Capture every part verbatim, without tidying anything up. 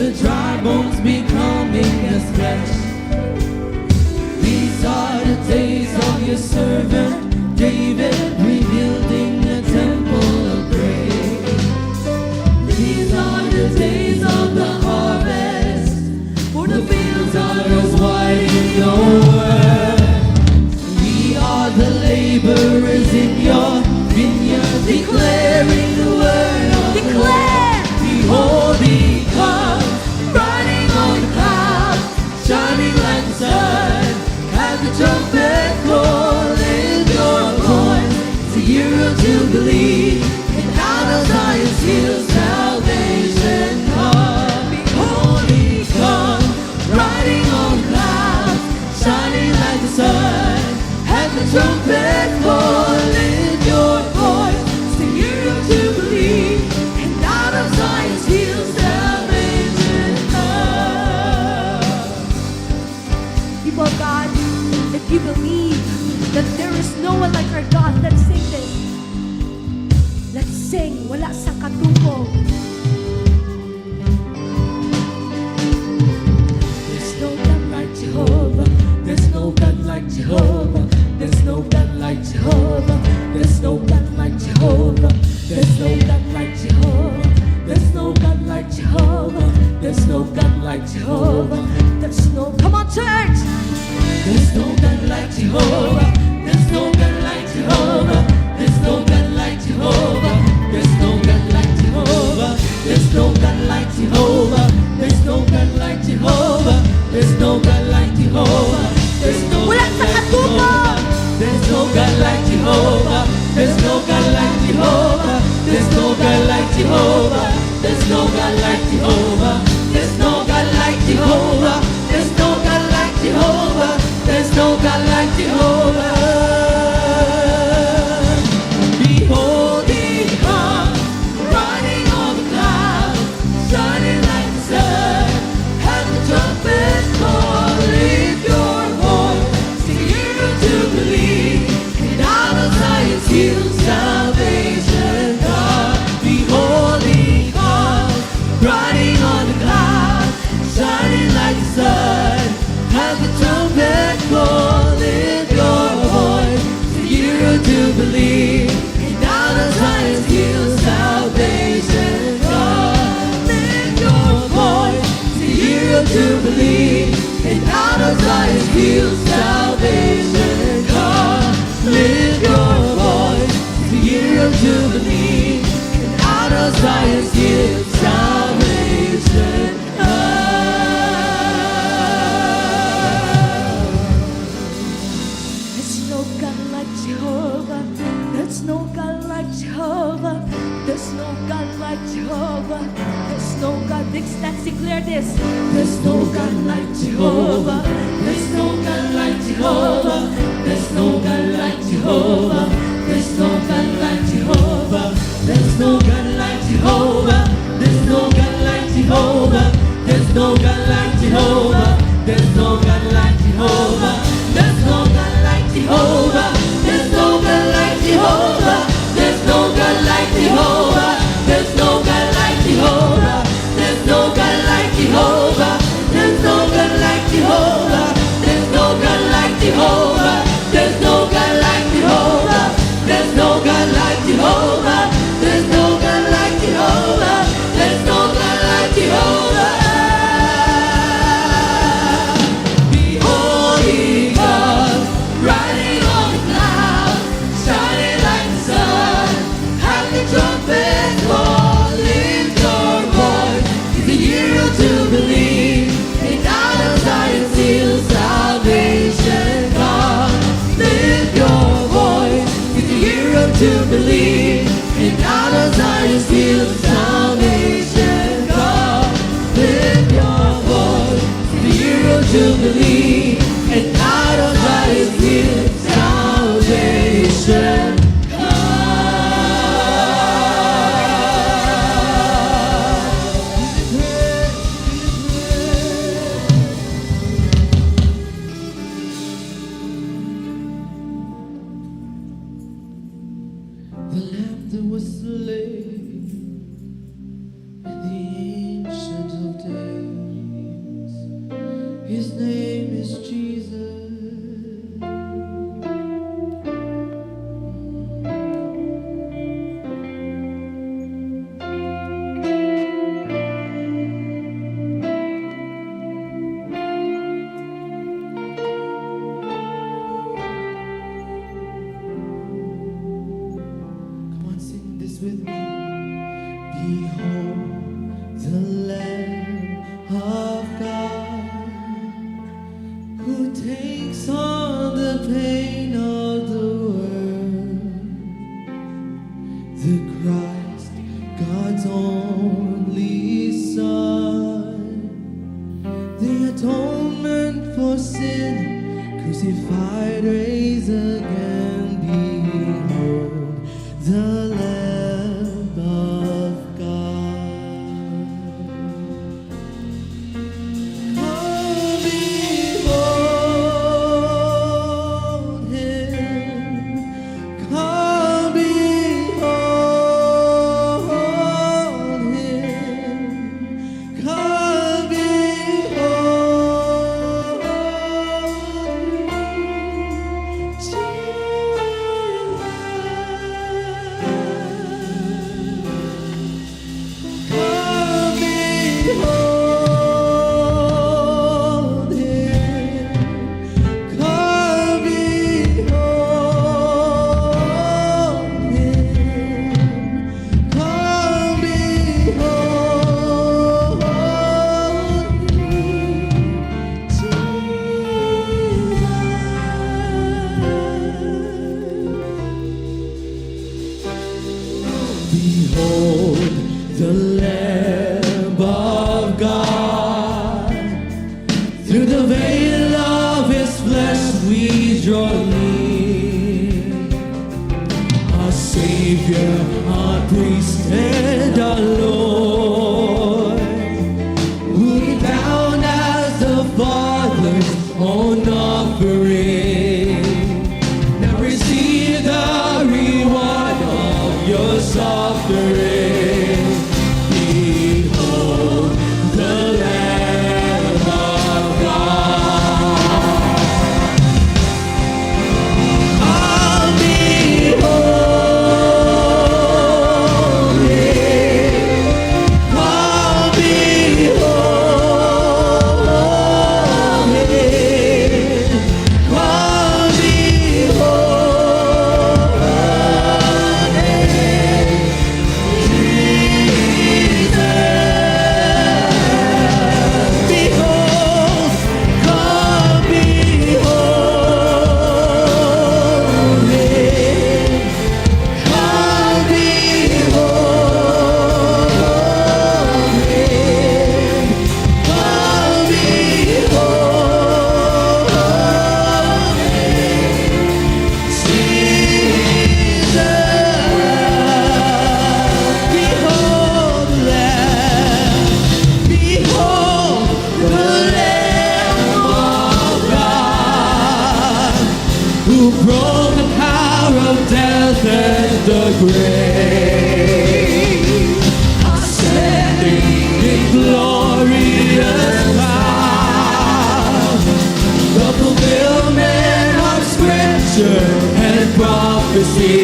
The dry bones becoming as flesh. These are the days of your servant David, rebuilding the temple of praise. These are the days of the harvest, for the fields are as white as snow. We are the laborers in your vineyard, declaring the word of the Lord. Declare. Behold, he comes, riding on the clouds, shining like the sun. At the trumpet call, lift your voice. It's a year of jubilee, and out of Zion's hill salvation comes. Behold, he comes, riding on clouds, shining like the sun. At the trumpet call, lift your voice. It's a year of jubilee, and out of Zion's hill salvation comes. People of God, if you believe that there is no one like our God, let's sing this. Let's sing, wala sang katubo. There's no God like Jehovah. There's no God like Jehovah. There's no God like Jehovah. There's no God like Jehovah. There's no God like Jehovah. There's no God like Jehovah. There's no God like Jehovah. There's no, come on, church. There's no God like Jehovah. There's no God like Jehovah. There's no God like Jehovah. There's no God like Jehovah. There's no God like Jehovah. There's no God like Jehovah. There's no God like Jehovah. There's no God like Jehovah. There's no God like Jehovah. There's no God like Jehovah. There's no God like Jehovah. There's no God like Jehovah. There's no God like Jehovah. There's no God like Jehovah. There's no God like Jehovah. Behold, he comes, riding on the clouds, shining like the sun. At the trumpet call, lift your voice. It's a year of jubilee, and out of Zion's hill salvation comes. Behold, he comes, riding on the clouds, shining like the sun. At the trumpet call, lift your voice. It's a year of jubilee, and out of Zion's hill salvation comes. Lift your voice. It's a year of jubilee, and out of Zion's hill salvation comes. Lift your voice. It's a year of jubilee, and out of Zion's hill salvation comes. There's no God like Jehovah. There's no God like Jehovah. There's no God like Jehovah. There's no God. Big, let's declare this. There's no God like Jehovah. There's no God like Jehovah. There's no God like Jehovah. There's no God like Jehovah. There's no God like Jehovah. There's no God like Jehovah. There's no God like Jehovah. There's no God like Jehovah. There's no God like Jehovah. There's no God like Jehovah. There's no God like Jehovah. There's no God like Jehovah. There's no God like Jehovah. There's no God like Jehovah. There's no God like Jehovah. There's no God like Jehovah. There's no God like Jehovah. There's no God like Jehovah. There's no God like Jehovah. Behold, he comes, riding on the clouds, shining like the sun. At the trumpet call, lift your voice. It's the year of jubilee, and out of Zion's hill salvation comes. Lift your voice. It's the year of jubilee, and out of Zion's hill salvation comes. Lift your voice. It's the year of jubilee, and out of Zion's hill salvation comes. The Lamb that was slain at the Ancient of Days. His name is Jesus. Come on, sing this with me. Behold the Lamb of God, who takes on the pain of the world. The Christ, God's only Son, the atonement for sin, crucified, raised again. Behold the Lamb of God. Come behold him. Come behold him. Come behold him. Jesus. Come behold him. Come behold him. Come behold him. Jesus. Behold the Lamb of God. Through the veil of his flesh we draw near. Our Savior, our priest, and our Lord, who came down as the Father's own offering. Now receive the reward of your suffering. Behold the Lamb of God. Come behold him. Come behold him. Come behold him. Jesus. Behold, come behold him. Come behold him. Come behold him. Jesus. Behold the Lamb. Behold the Lamb of God, who broke the power of death and the grave. Ascending in glorious power, the fulfillment of scripture and prophecy.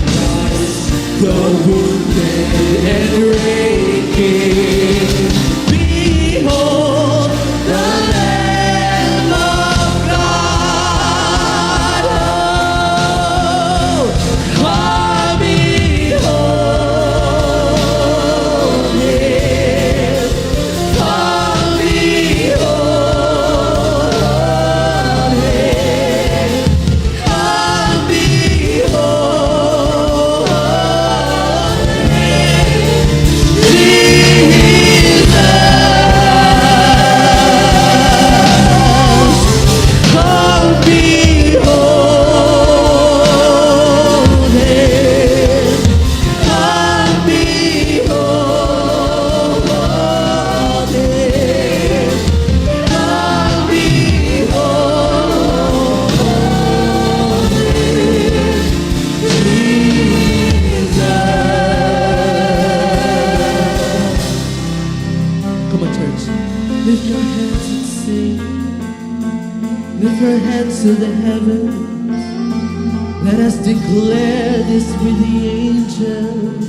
Christ, the wounded and raised King. Behold the Lamb of God. Oh, come behold him. Come behold him. Come behold him. Come on, church. Lift your hands and sing. Lift your hands to the heavens. Let us declare this with the angels.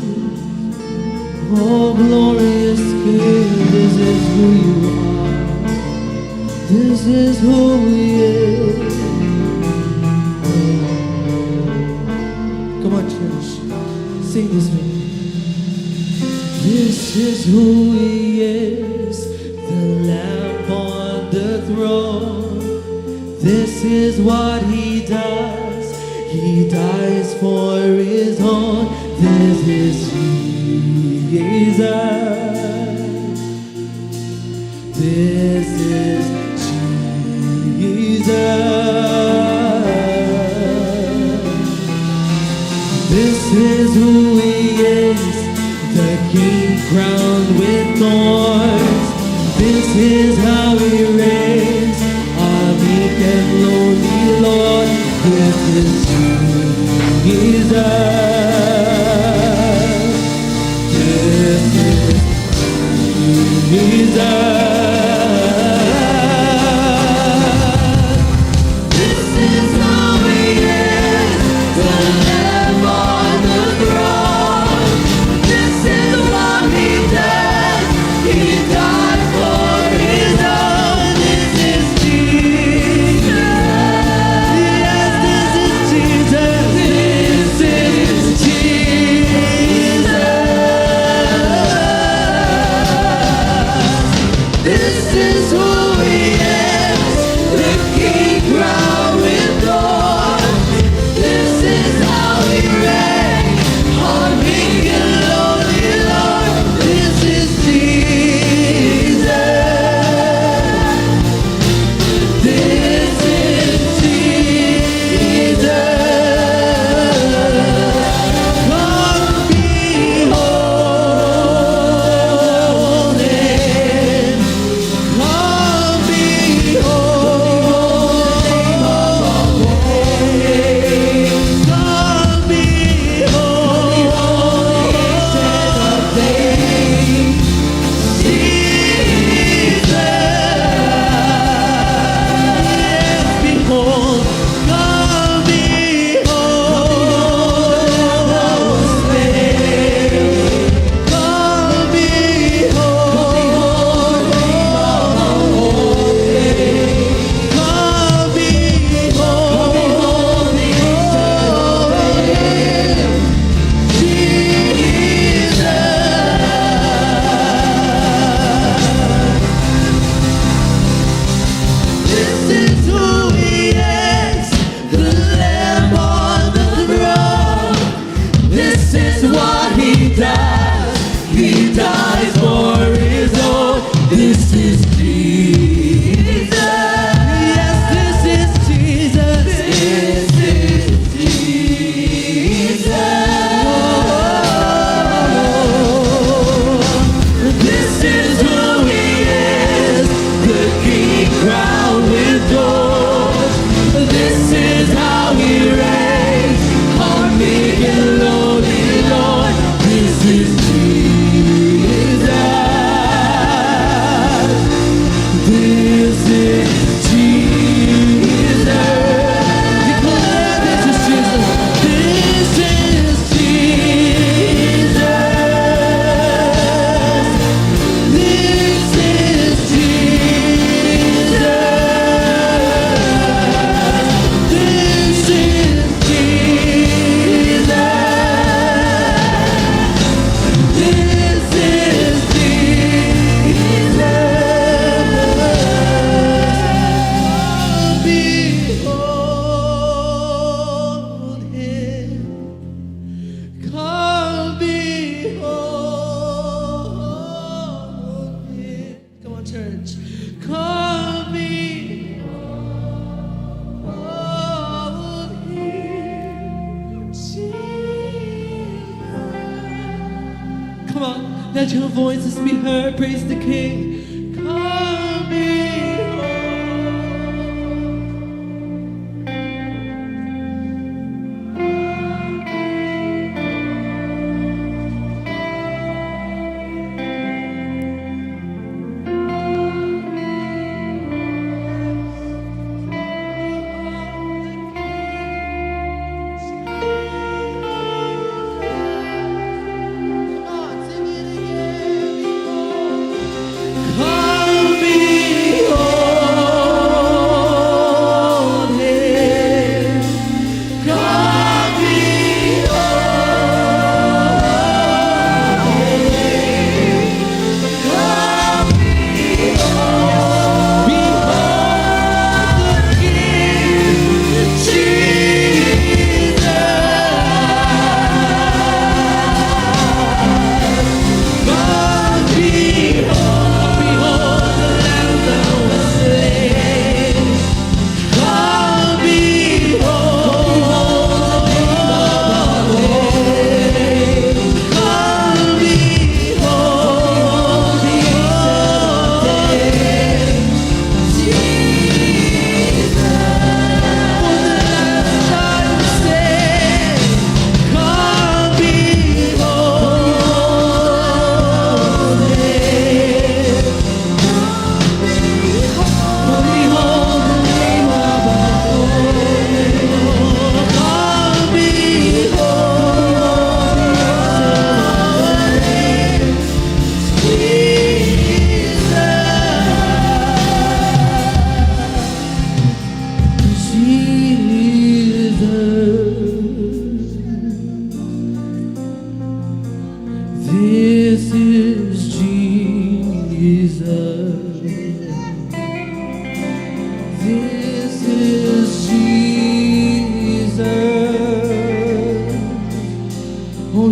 Oh, glorious King, this is who you are. This is who he is. Come on, church. Sing this with me. This is who he is, the Lamb on the throne. This is what he does. He dies for his own. This is Jesus. This is Jesus. This is who he is, the king crowned with thorns. This is how he reigns, our meek and lowly Lord. This is Jesus. This is Jesus. This is who he is, the Lamb on the throne. This is what he does. He died for his own. This is Jesus. Yes, this is Jesus. This is Jesus. This is who he is, the king crowned with thorns. This is how he reigns, our meek and lowly Lord. This is Jesus. This is Jesus. Come behold him. Come behold. Come behold. Jesus. Behold, come behold. Come behold. Come behold. Jesus. This is who he is, the Lamb on the throne. This is what he does. He dies for his own. This is Jesus. Yes, this is Jesus. This is Jesus. This is who he is, the king crowned with thorns. This is how he reigns, our meek and lowly Lord. This is Jesus. This is Jesus. Declare this is Jesus. This is Jesus. This is Jesus. This is Jesus. This is Jesus. Behold him. Come behold him. Come on, church. Come behold him, Jesus. Come on, let your voices be heard. Praise the King. Come behold.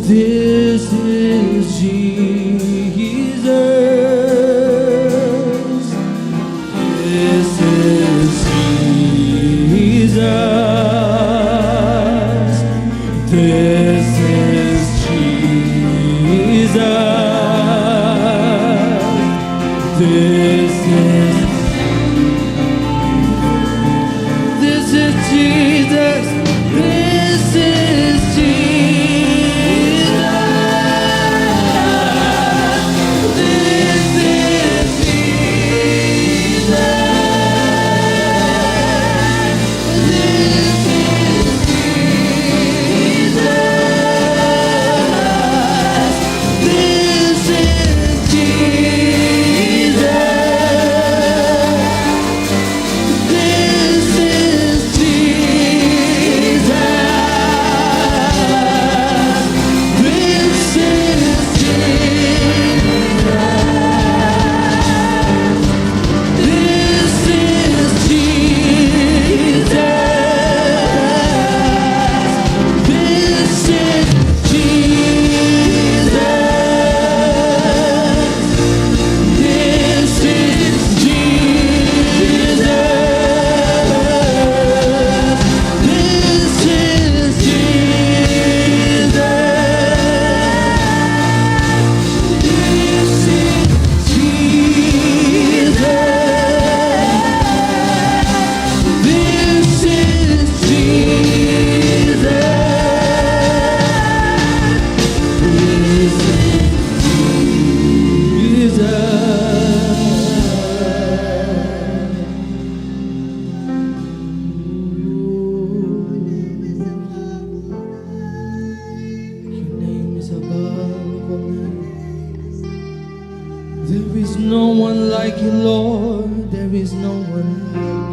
This is Jesus. This is Jesus. This is Jesus. This is, this is Jesus. This is Jesus. This is Jesus. This is Jesus. This is Jesus. This is Jesus. This is Jesus. This is Jesus. This is Jesus. This is Jesus. This is Jesus. This is Jesus. This is Jesus. This is Jesus. Your name is above all names. There is no one like you, Lord. There is no one like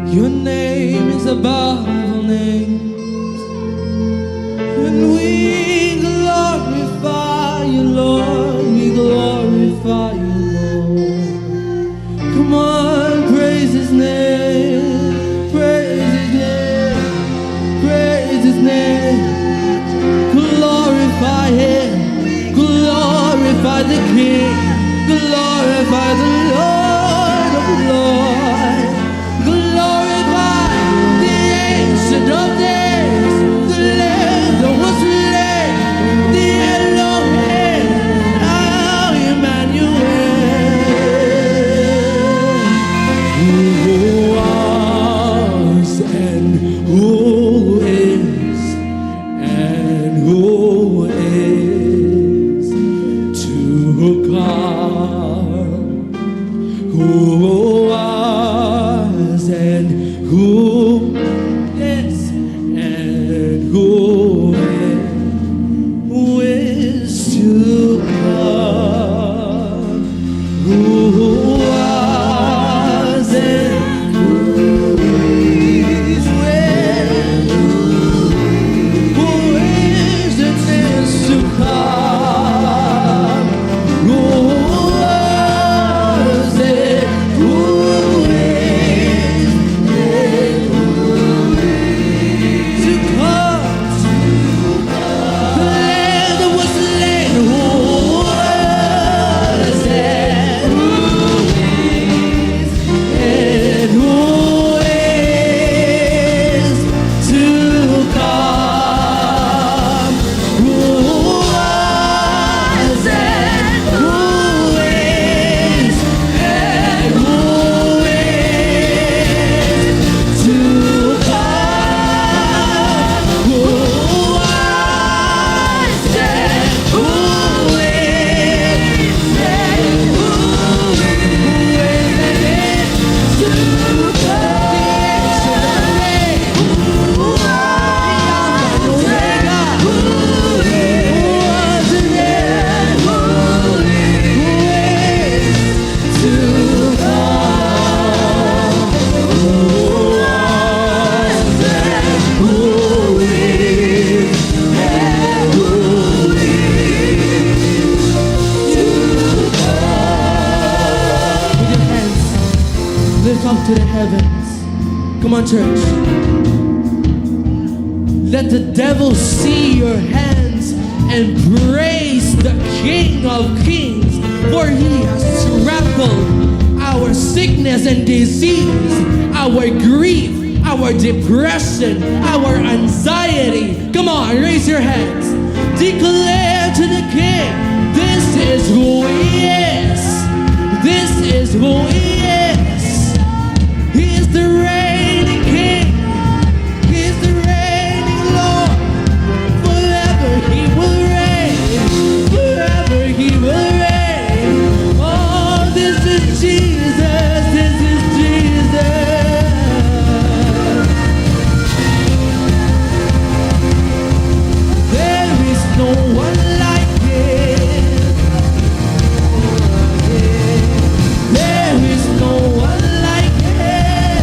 you. Your name is above all names. And we glorify you, Lord. We glorify you, Lord. Come on, praise his name, praise his name, praise his name. Glorify him, glorify the King, glorify the Lord of lords. Glorify the Ancient of Days, the Lamb that was slain, the Elohim, our Emmanuel. Who was and who is and who is to come, who was and who is and who is, who is to come. Who was and who is, who is and is to come. Who was and who is and who is to come. The Lamb that was slain, who was and who is and who is to come, who was and who is and who is to come, who was and who is and who is to come. With your hands, lift up to the heavens. Come on, church. Let the devil see your hands and praise the King of Kings, for he has trampled our sickness and disease, our grief, our depression, our anxiety. Come on, raise your hands. Declare to the King, this is who he is. This is who he is. He is the reigning King. He is the reigning Lord. Forever he will reign. Forever he will reign. Oh, this is Jesus. This is Jesus. There is no one like him. There is no one like him.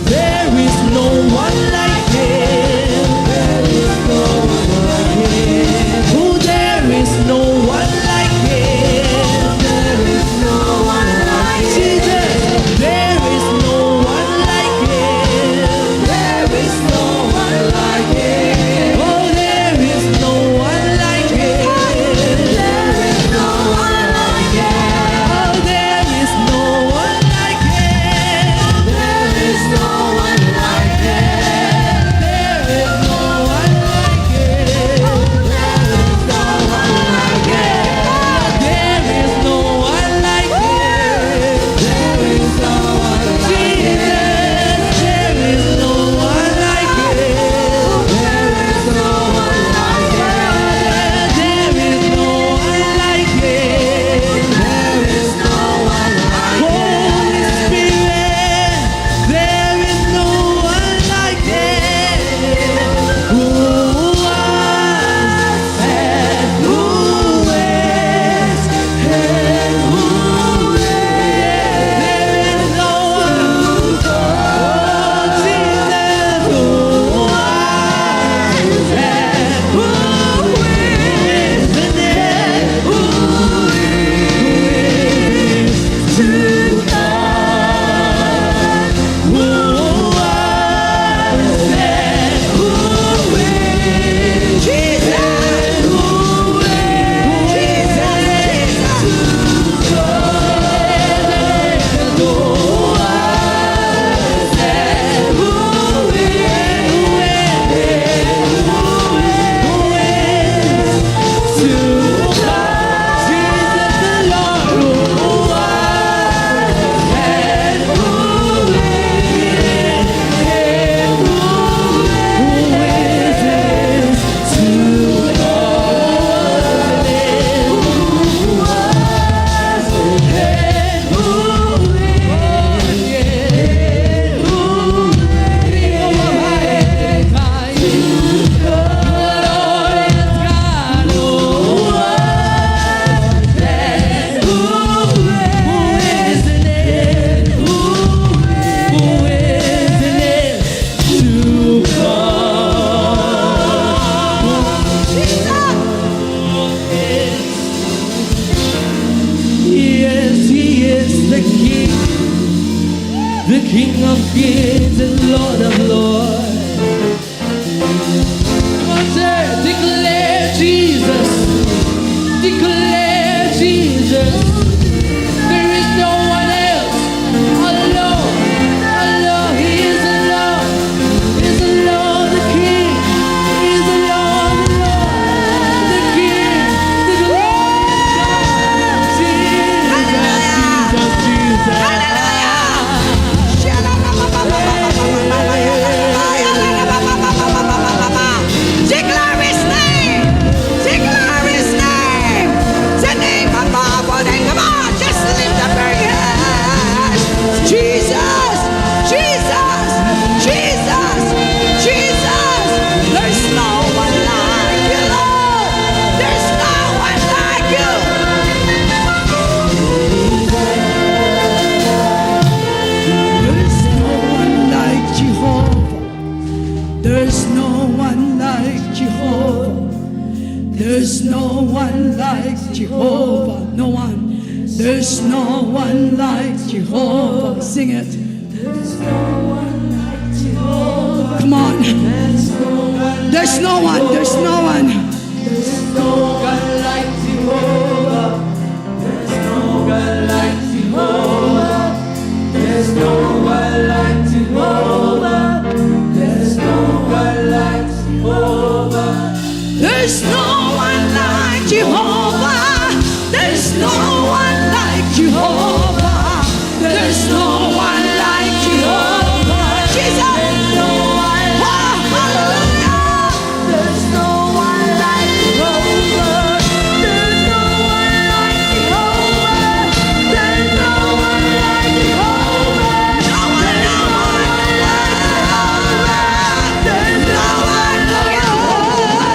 There is no one like him. There is no one like him. Oh, there is no one like him. There is no one like him. Jesus, there is no one like him. There is no one like him. Oh, there is no one like him. There is no one like him. Oh, there is no one like him. There is no one like him. There is no one like him. There is no one like him. There is no one like him. There is no one like him. Jesus, there is no one like him. There is no one like him. There is no one like him. There is no one like him. Holy Spirit, there is no one like him. Who was and who is and who is. There is no one. Oh, Jesus, who was and who is and who is to come. Who was and who is. Jesus, who is. Jesus, Jesus. Who was and who is. Who is. Who is to come. Jesus the Lord, who was and who is and who is to come. Who was and who is and who is. Yes, he is the King, the King of kings and Lord of lords. Come on, sir. Declare Jesus. Declare Jesus. There is no one else. Alone. Alone. He is alone. He is alone the King. He is alone the Lord. The King. The Lord. Jesus. Hallelujah. Jesus. Jesus. Hallelujah. Declare his name. Declare his name. The name above all names. Come on, just lift up your hands. Jesus, Jesus, Jesus, Jesus. There's no one like you, Lord. There's no one like you. There's no one like Jehovah. There's no one like Jehovah. There's no one like Jehovah. No one. There's no one like Jehovah. Sing it. There's no one like Jehovah. Come on. There's no one. There's no one. There's no one like Jehovah. There's no one like Jehovah. There's no one like Jehovah. There's no one like Jehovah. There's no one like Jehovah. There's no one like Jehovah. There's no one like Jehovah. Jesus. Oh, hallelujah. There's no one like Jehovah. There's no one like Jehovah. There's no one like Jehovah. No one, no one like Jehovah. There's no one like Jehovah.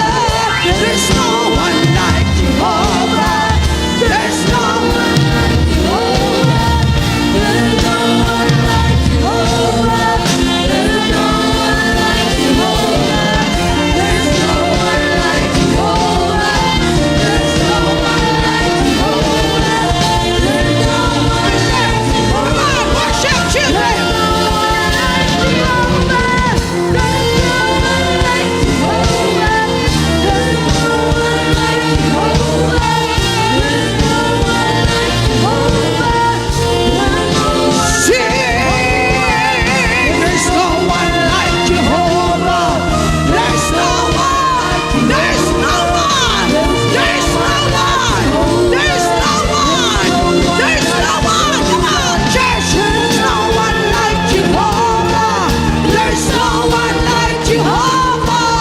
There's no one like Jehovah. There's no one like Jehovah. There's no one like Jehovah. There's no one like Jehovah. There's no one like Jehovah. There's no one like Jehovah. There's no one like Jehovah. Come on, worship, children. There's no one like Jehovah. Sing! There's no one like Jehovah. There's no one. There's no one. There's no one. There's no one. There's no one. Come on, church. There's no one like Jehovah. There's no one like Jehovah. There's no one like Jehovah.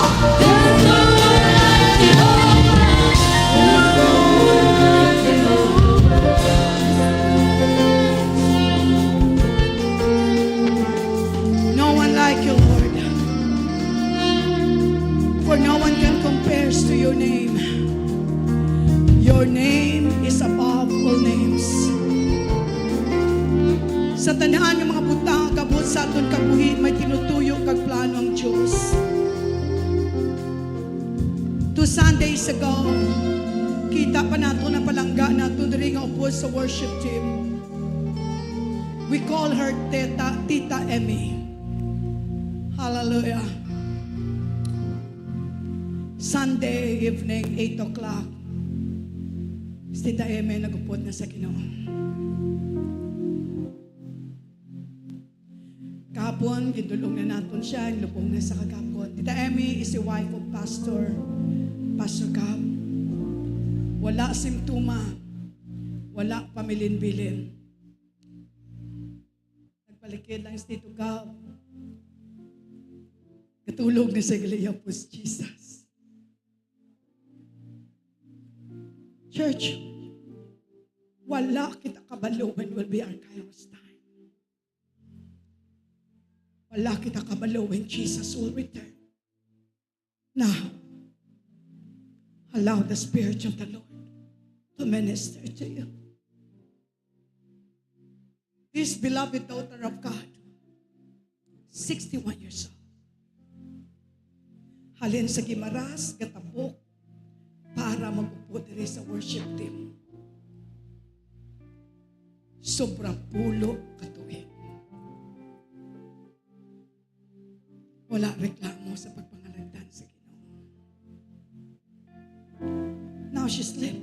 No one like you, Lord. For no one can compares to your name. Your name is above all names. Sa tanan nga mga butang kabot sa aton kabuhi, may tinutuyo kag plano ang Dios. Two Sundays ago, kita pa nato na palangga nato diri nga upod sa worship team. We call her Teta, Tita Emmy. Hallelujah. Sunday evening, eight o'clock, si Tita Emmy nagupod na sa Ginoo. Kahapon, gindul-ong na naton siya, ang lubong na sa kagapon. Tita Emmy is a wife of Pastor, Pastor Gab. Wala simptoma, wala pamilinbilin. Nagpalikid lang si Tito Gab. Katulog na siya, gali, yapos, Jesus. Church, wala kita kabalo when will be our Kairos time. Wala kita kabalo when Jesus will return. Now, allow the Spirit of the Lord to minister to you. This beloved daughter of God, sixty-one years old, halin sa Guimaras, gatabok para mag-upo diri sa worship team. Sobra pulo ka tuig. Wala reklamo sa pagpangalagdan sa Ginoo. Now she sleep.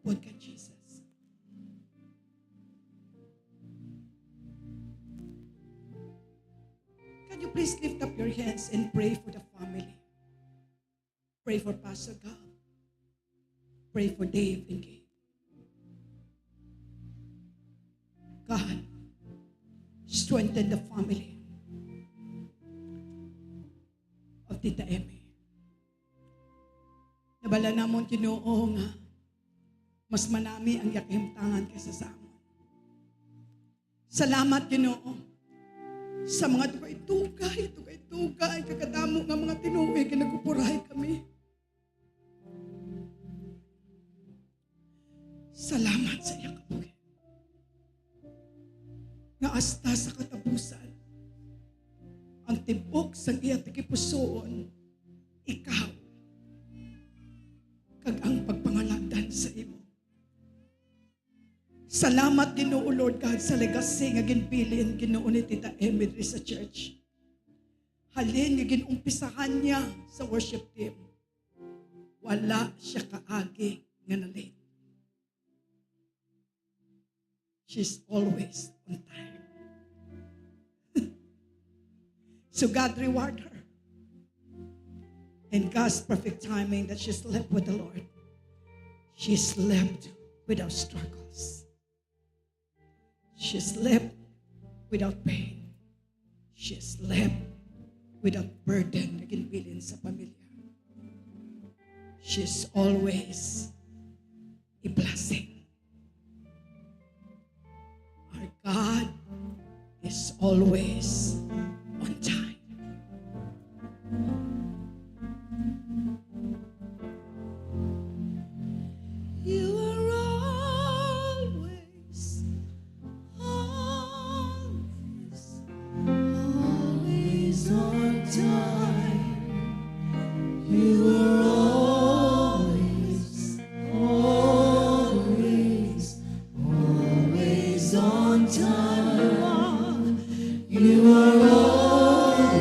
Upod kay Jesus. Can you please lift up your hands and pray for the family? Pray for Pastor Gab. Pray for Dave and Gabe. God, strengthen the family of Tita Emmy. Nabala namon, Ginoo, nga mas manami ang iya kahimtangan kaysa sa amon. Salamat, Ginoo, sa mga dugay-dugay, dugay-dugay, kag kadamo nga mga tinuig nga nagupod kami. Salamat sa iya kabuhi, nga hasta sa katapusan, ang tibok sang iya tagipusoon, ikaw, kag ang pagpangalagdan sa imo. Salamat, Ginoo, Lord God, sa legacy nga ginbilin, Ginoo, ni Tita Emmy diri sa church. Halin nga gin-umpisahan niya sa worship team, wala siya kaagi nga na-late. She's always on time. So God reward her. And God's perfect timing that she slept with the Lord. She slept without struggles. She slept without pain. She slept without burden nga ginbilin sa pamilya. She's always a blessing. Our God is always on time. You are always, always, always on time. You are always, always, always on time. You are, you are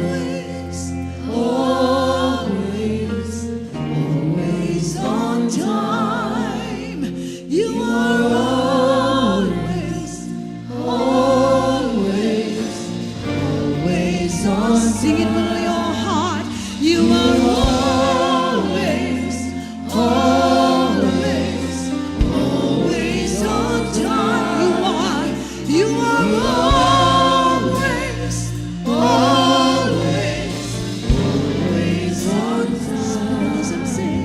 always, always, always on time. You are always, always, always on time. Sing it with all your heart. You are always, always, always on time. You are, you are always, always, always on time. Somebody say,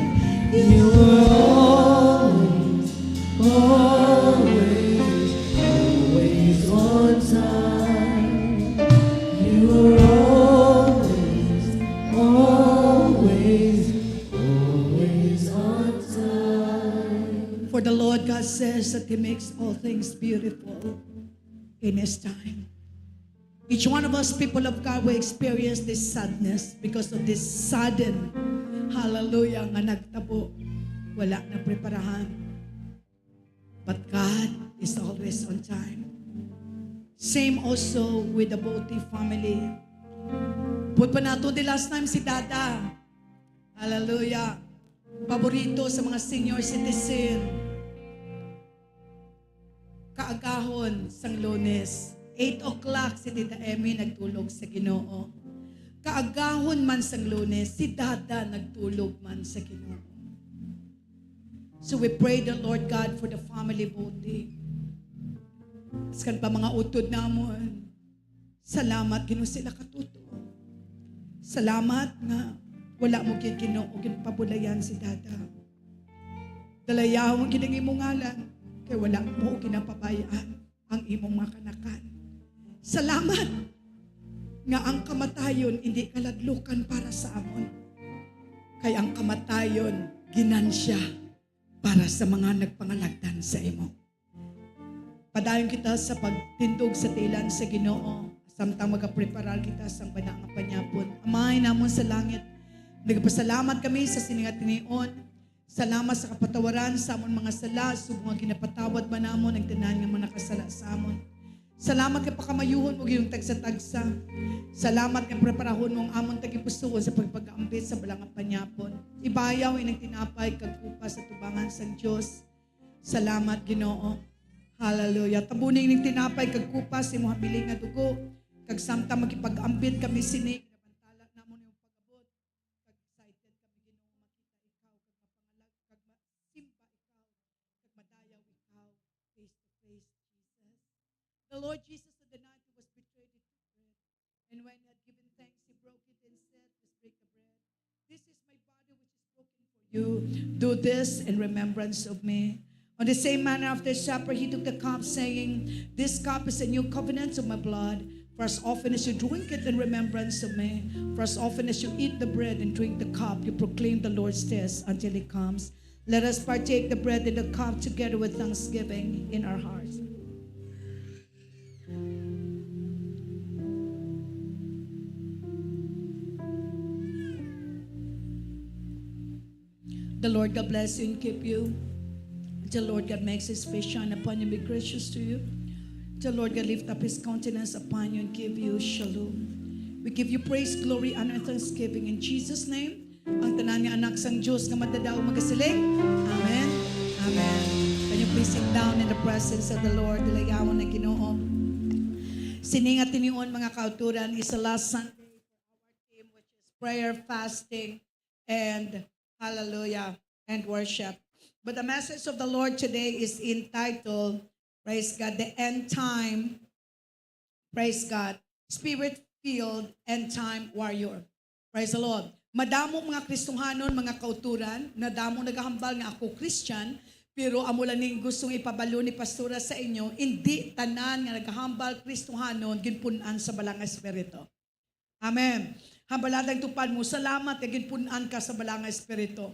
you are always, always, always on time. You are always, always, always on time. For the Lord God says that He makes all things beautiful in His time. Each one of us, people of God, will experience this sadness because of this sudden, hallelujah, nga nagtabo. Wala na preparahan. But God is always on time. Same also with the Boti family. Put pa nato the last time si Dada. Hallelujah. Paborito sa mga senior citizen. Kaagahon sang Lunes, eight o'clock si Tita Emmy nagtulog sa Ginoo. Kaagahon man sang Lunes, si Dada nagtulog man sa Ginoo. So we pray the Lord God for the family body. Sa kan pa mga utod namon, salamat, Ginoo, sila katuto. Salamat nga wala mo gid, Ginoo, ginpabulayan si Dada. Dalayawon gid ang imong ngalan, kay wala mo ginapabay-an ang imong mga kanakan. Salamat nga ang kamatayon indi kaladlukan para sa amon, kay ang kamatayon ginansya para sa mga nagpangalagdan sa imo. Padayon kita sa pagtindog sa tiilan sa Ginoo, samtang magapreparar kita sang bana nga panyapon. Amay namon sa langit, nagapasalamat kami sa sini nga tinion. Salamat sa kapatawaran sa amon mga sala, subong nga ginapatawad man namon ang tanan nga mga nakasala sa amon. Salamat nga pakamaayuhon mo gyud ang tagsa-tagsa. Salamat nga preparahon mo ang amon tagipusoon sa pagpag-ambit sa bala nga panyapon. Ibayaw ining tinapay kag kupas sa tubangan sang Dios. Salamat, Ginoo. Hallelujah. Tabuni ining tinapay kag kupas sa imo habilin nga dugo, kag samtang makipag-ambit kami sini, ginabantala namon imong pag-abot. Kag excited kami, Ginoo, makita ikaw, kag mapangalag, kag masimba ikaw, kag madayaw ikaw face to face, Jesus. The Lord Jesus, on the night he was betrayed, he took bread. And when he had given thanks, he broke it and said, "Let's break the bread. This is my body which is broken for you. Do this in remembrance of me." On the same manner, after supper, he took the cup, saying, "This cup is a new covenant of my blood. For as often as you drink it in remembrance of me, for as often as you eat the bread and drink the cup, you proclaim the Lord's death until he comes." Let us partake the bread and the cup together with thanksgiving in our hearts. The Lord God bless you and keep you. The Lord God makes his face shine upon you and be gracious to you. The Lord God lift up his countenance upon you and give you shalom. We give you praise, glory, honor, and thanksgiving in Jesus' name. Ang tanan nga anak sang Dios nga madadaog magasiling, Amen. Amen. Can you please sit down in the presence of the Lord? Dalayawon ang Ginoo. Sini nga tinion, mga kauturan, is the last Sunday for our team, which is prayer, fasting, and hallelujah, and worship. But the message of the Lord today is entitled, praise God, the end time, praise God, spirit-filled end time warrior. Praise the Lord. Madamo mga Kristohanon, mga kauturan, nadamo nagahambal nga ako Christian, pero amo lang ning gustong ipabalo ni Pastora sa inyo, hindi tanan nga nagahambal Kristohanon ginpun-an sa Balaang Espiritu. Amen. Hambalatang tupad mo, salamat kay ginpun-an ka sa Balaang Espiritu.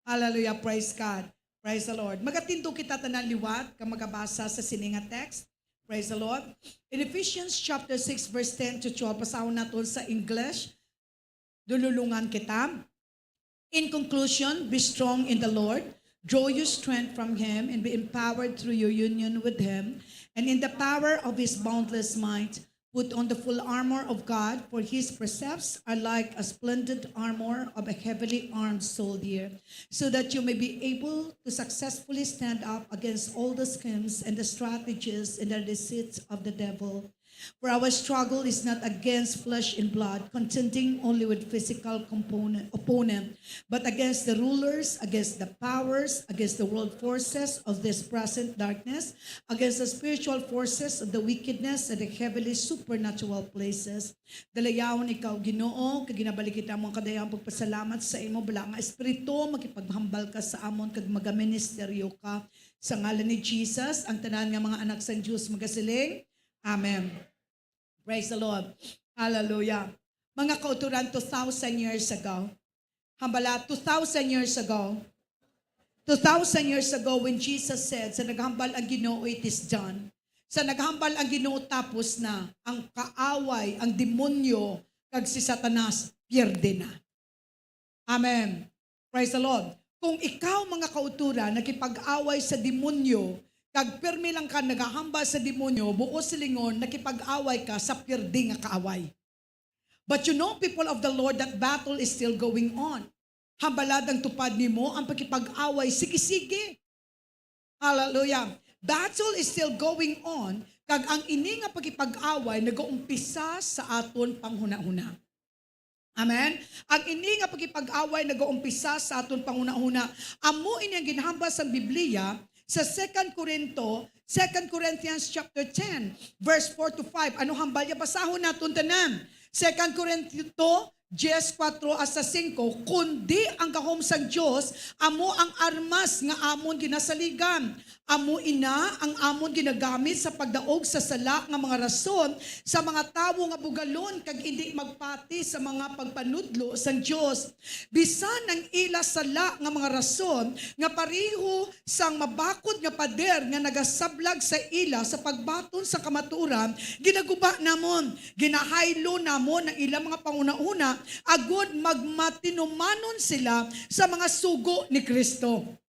Hallelujah. Praise God. Praise the Lord. Magatindog kita tanan liwat kag magabasa sa sini nga text. Praise the Lord. In Ephesians chapter six, verse ten to twelve, basahon naton sa English. Dululungan kita. In conclusion, be strong in the Lord. Draw your strength from Him and be empowered through your union with Him. And in the power of His boundless might, put on the full armor of God, for His precepts are like a splendid armor of a heavily armed soldier, so that you may be able to successfully stand up against all the schemes and the strategies and the deceits of the devil. For our struggle is not against flesh and blood, contending only with physical component, opponent, but against the rulers, against the powers, against the world forces of this present darkness, against the spiritual forces of the wickedness in the heavenly supernatural places. Dalayawon ikaw, Ginoo, kag ginabalik kita mo ang kadayang pagpasalamat sa imo bala nga espiritu, makipaghambal ka sa amon kag magaministeryo ka. Sa ngalan ni Jesus, ang tanan nga mga anak sang Dios magasiling, Amen. Praise the Lord. Hallelujah. Mga kauturan, two thousand years ago, hambala, two thousand years ago, two thousand years ago when Jesus said, sa naghambal ang Ginoo, "It is done." Sa naghambal ang Ginoo, "Tapos na," ang kaaway, ang demonyo, kag si Satanas, pierde na. Amen. Praise the Lord. Kung ikaw, mga kauturan, nakipag-away sa demonyo, kag pirmi lang ka nagahambal sa demonyo, buot silingon, nakipag-away ka sa pirdi nga kaaway. But you know, people of the Lord, that battle is still going on. Hambalatang tupad nimo ang pakipag-away, sige-sige. Hallelujah. Battle is still going on, kag ang ini nga pakipag-away nagaumpisa sa aton panghunahuna. Amen? Ang ini nga pakipag-away nagaumpisa sa aton panghunahuna. Amo ini ang ginhambal sang Biblia sa Second Corinto, Second Corinthians chapter ten, verse four to five. Ano hambal niya? Basahon naton tanan. Second Corinto diez, kuwatro hasta singko, "Kundi ang gahom sang Dios amo ang armas nga amon ginasaligan. Amo ina ang amon ginagamit sa pagdaog sa sala nga mga rason sa mga tawo nga bugalon kag indi magpati sa mga pagpanudlo sang Dios. Bisan ang ila sala nga mga rason nga pareho sang mabakod nga pader nga nagasablag sa ila sa pagbaton sa kamatuoran, ginaguba namon, ginahaylo namon ang ilang mga panghunahuna, agod magmatinumanon sila sa mga sugo ni Cristo."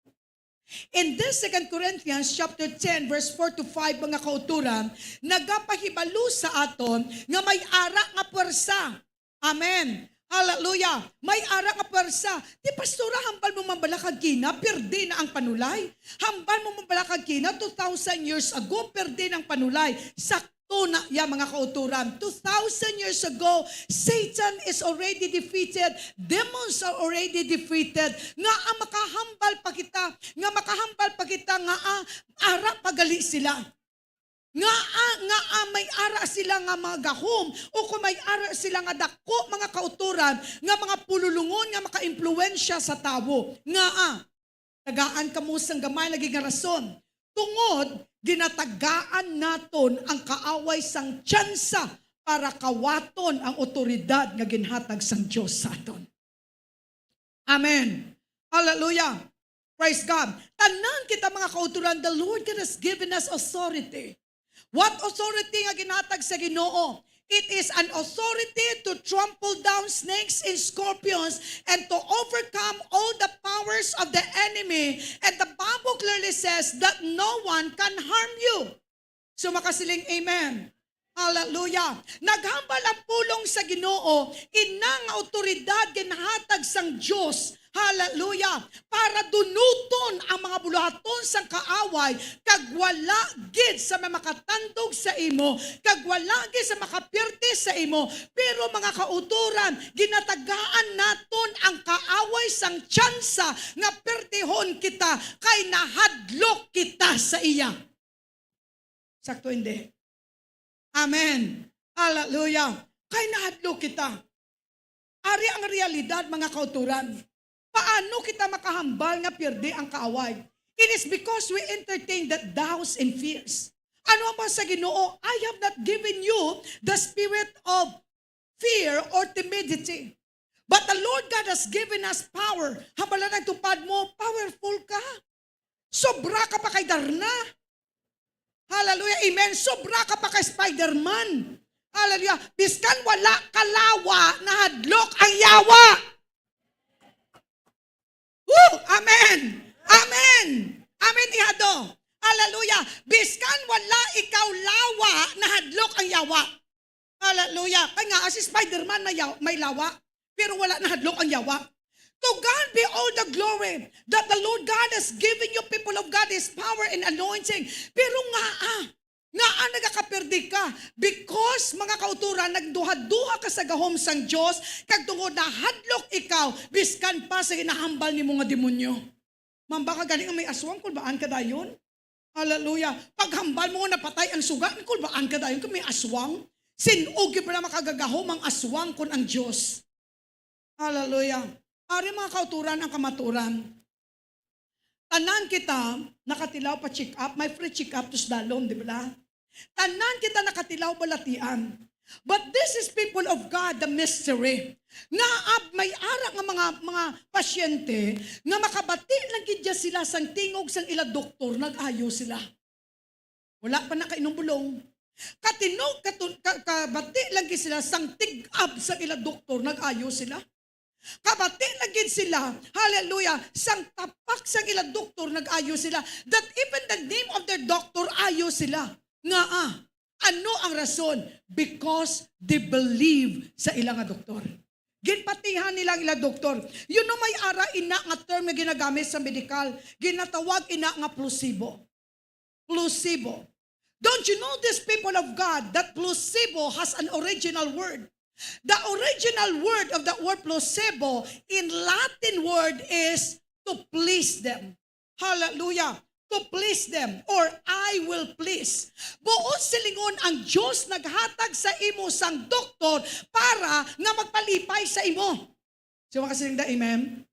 In this Second Corinthians chapter ten, verse four to five, mga kauturan, nagapahibalo sa aton nga may ara nga puwersa. Amen. Hallelujah. May ara nga puwersa. Di, pastora, hambal mo man bala kag kina, pirdi na ang panulay. Hambal mo man bala kag kina, two thousand years ago, pirdi na ang panulay. Sakto na ya, mga kauturan. Two thousand years ago, Satan is already defeated. Demons are already defeated. Nga ang makahambal pa kita, nga makahambal pa kita nga ang ara pa gali sila. Nga, ah, nga, ah, may ara sila nga mga gahom, o kung may ara sila nga dako, mga kauturan, nga mga pululungon nga makaimpluwensya sa tawo. Nga, ah, tagaan kamo sang gamay lagi nga rason, tungod ginatagaan naton ang kaaway sang tsansa para kawaton ang awtoridad nga ginhatag sang Dios sa aton. Amen. Hallelujah. Praise God. Tanan kita, mga kauturan, the Lord God has given us authority. What authority nga ginhatag sa Ginoo? It is an authority to trample down snakes and scorpions and to overcome all the powers of the enemy. And the Bible clearly says that no one can harm you. So makasiling, "Amen." Hallelujah. Naghambal ang pulong sa Ginoo, ina nga awtoridad ginahatag sang Dios. Hallelujah. Para dunuton ang mga buluhaton sang kaaway, kag wala gid sa may makatandog sa imo, kag wala gid sa makapirti sa imo. Pero, mga kautoran, ginatagaan naton ang kaaway sang tsansa nga pirtihon kita, kay nahadlok kita sa iya. Sakto, hindi? Amen. Hallelujah. Kay nahadlok kita. Ari ang realidad, mga kautoran. Paano kita makahambal nga pierde ang kaaway? It is because we entertain that doubts and fears. Ano ang sa Ginoo? "I have not given you the spirit of fear or timidity. But the Lord God has given us power." Hambal na ang tupad mo, powerful ka. Sobra ka pa kay Darna. Hallelujah. Amen. Sobra ka pa kay Spider-Man. Hallelujah. Biskan wala ka lawa, nahadlok ang yawa. Woo! Amen. Amen. Amen, ihado. Hallelujah. Biskan wala ikaw lawa, nahadlok ang yawa. Hallelujah. Kay nga, si Spider-Man may, yaw- may lawa, pero wala nahadlok ang yawa. To God be all the glory that the Lord God has given you, people of God, His power and anointing. Pero nga, ah, nga, ah, nagakapirdi ka? Because, mga kauturan, nagduha-duha ka sa gahom sang Dios, kag tungod nahadlok ikaw, biskan pa sa ginahambal nimo nga demonyo. Mamba ka gani nga may aswang, kulbaan ka dayon. Hallelujah. Paghambal mo nga napatay ang suga, kulbaan ka dayon kung may aswang. Sin-o gyud pala makagagahom ang aswang kun ang Dios. Hallelujah. Ari, mga kauturan, ang kamaturan. Tanan kita nakatilaw pa check up, may free check up to slalom, di ba? Tanan kita nakatilaw balatian. But this is, people of God, the mystery. Nga ab-, may ara nga mga, mga pasyente nga makabati lang gid sila sang tingog sang ila doktor, nag-ayo sila. Wala pa nakainom bulong. Katinog, katun-, ka-, kabati lang gid sila sang tig-ab sang ila doktor, nag-ayo sila. Kabati lang gid sila, hallelujah, sang tapak sang ila doktor, nag-ayo sila. That even the name of their doctor, ayo sila. Nga, ah, ano ang rason? Because they believe sa ila nga doktor. Ginpatihan nila ang ila doktor. You know, may ara ina nga term nga ginagamit sa medikal. Ginatawag ina nga placebo. Placebo. Don't you know, this, people of God, that placebo has an original word? The original word of that word placebo in Latin word is to please them. Hallelujah. To please them, or "I will please." Buot silingon, ang Dios naghatag sa imo sang doktor para nga magpalipay sa imo. So, makasiling da, amen?